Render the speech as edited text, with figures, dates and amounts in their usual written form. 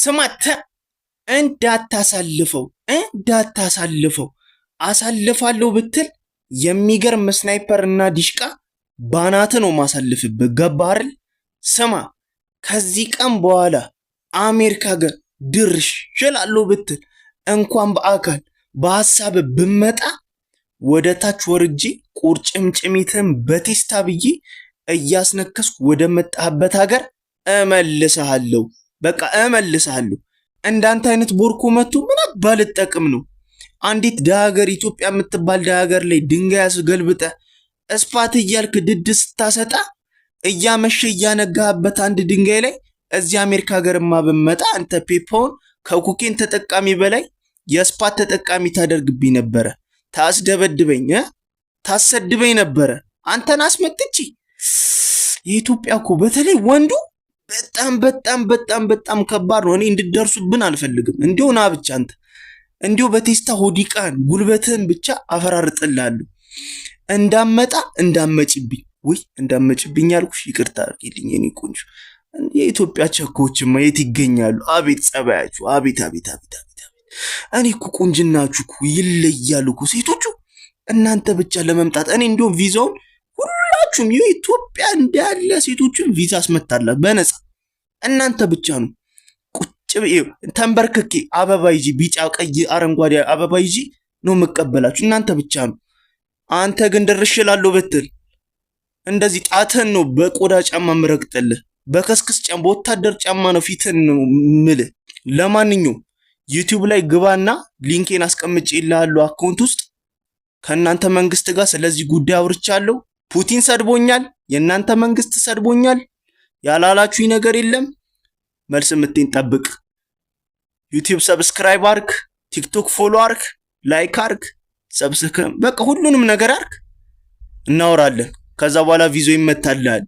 ስማተ እንዳታሳልፈው እንዳታሳልፈው። አሳልፋለሁ ብትል የሚገርም sniper እና ዲሽቃ ባናት ነው ማሳልፍብህ። ገባህ አይደል? ስማ፣ ከዚህ ቀን በኋላ አሜሪካ ሀገር ድርሽ እላለሁ ብትል እንኳን በአካል በሀሳብ ብመጣ ወደ ታች ወርጄ ቁርጭምጭሚትን በቴስታ ብዬ እያስነከስኩ ወደ መጣህበት ሀገር እመልስሃለሁ። በቃ እመልስሃለሁ። እንዳንተ አይነት ቦርኮ መጥቶ ምን አባ ልጠቅም ነው? አንዲት ደሃ ሀገር፣ ኢትዮጵያ የምትባል ደሃ ሀገር ላይ ድንጋይ አስገልብጠ እስፓት እያልክ ድድ ስታሰጣ እያመሸ እያነጋህበት አንድ ድንጋይ ላይ፣ እዚህ አሜሪካ ሀገርማ ብመጣ አንተ ፔፓውን ከኮኬን ተጠቃሚ በላይ የስፓት ተጠቃሚ ታደርግብኝ ነበረ። ታስደበድበኝ፣ ታሰድበኝ ነበረ። አንተን አስመጥቼ የኢትዮጵያ እኮ በተለይ ወንዱ በጣም በጣም በጣም በጣም ከባድ ነው። እኔ እንድደርሱብን አልፈልግም። እንዲሁ ና ብቻ አንተ፣ እንዲሁ በቴስታ ሆዲቃን ጉልበትህን ብቻ አፈራርጥልሃለሁ። እንዳመጣ እንዳመጭብኝ፣ ውይ እንዳመጭብኝ ያልኩሽ ይቅርታ አድርጊልኝ የኔ ቆንጆ። የኢትዮጵያ ቸኮችማ የት ይገኛሉ? አቤት ጸባያችሁ! አቤት አቤት አቤት አቤት አቤት! እኔ እኮ ቁንጅናችሁ እኮ ይለያሉ እኮ ሴቶቹ። እናንተ ብቻ ለመምጣት እኔ እንዲሁም ቪዛውን ሁላችሁም የኢትዮጵያ እንዳለ ሴቶችን ቪዛ አስመታላ በነፃ። እናንተ ብቻ ነው ቁጭ ብዬ ተንበርክኬ አበባ ይዤ፣ ቢጫ፣ ቀይ፣ አረንጓዴ አበባ ይዤ ነው የምቀበላችሁ። እናንተ ብቻ ነው። አንተ ግን ድርሽ እላለሁ ብትል እንደዚህ ጣትህን ነው በቆዳ ጫማ ምረግጥልህ። በከስክስ ጫማ፣ በወታደር ጫማ ነው ፊትህን ነው ምልህ። ለማንኛውም YouTube ላይ ግባና link ኤን አስቀምጬልሃለሁ account ውስጥ። ከእናንተ መንግስት ጋር ስለዚህ ጉዳይ አውርቻለሁ። ፑቲን ሰድቦኛል፣ የእናንተ መንግስት ሰድቦኛል። ያላላችሁኝ ነገር የለም። መልስ ምቴን ጠብቅ። YouTube subscribe አርግ፣ TikTok follow አርግ፣ like አርግ፣ subscribe፣ በቃ ሁሉንም ነገር አርግ። እናወራለን። ከዛ በኋላ ቪዞ ይመታልሃል።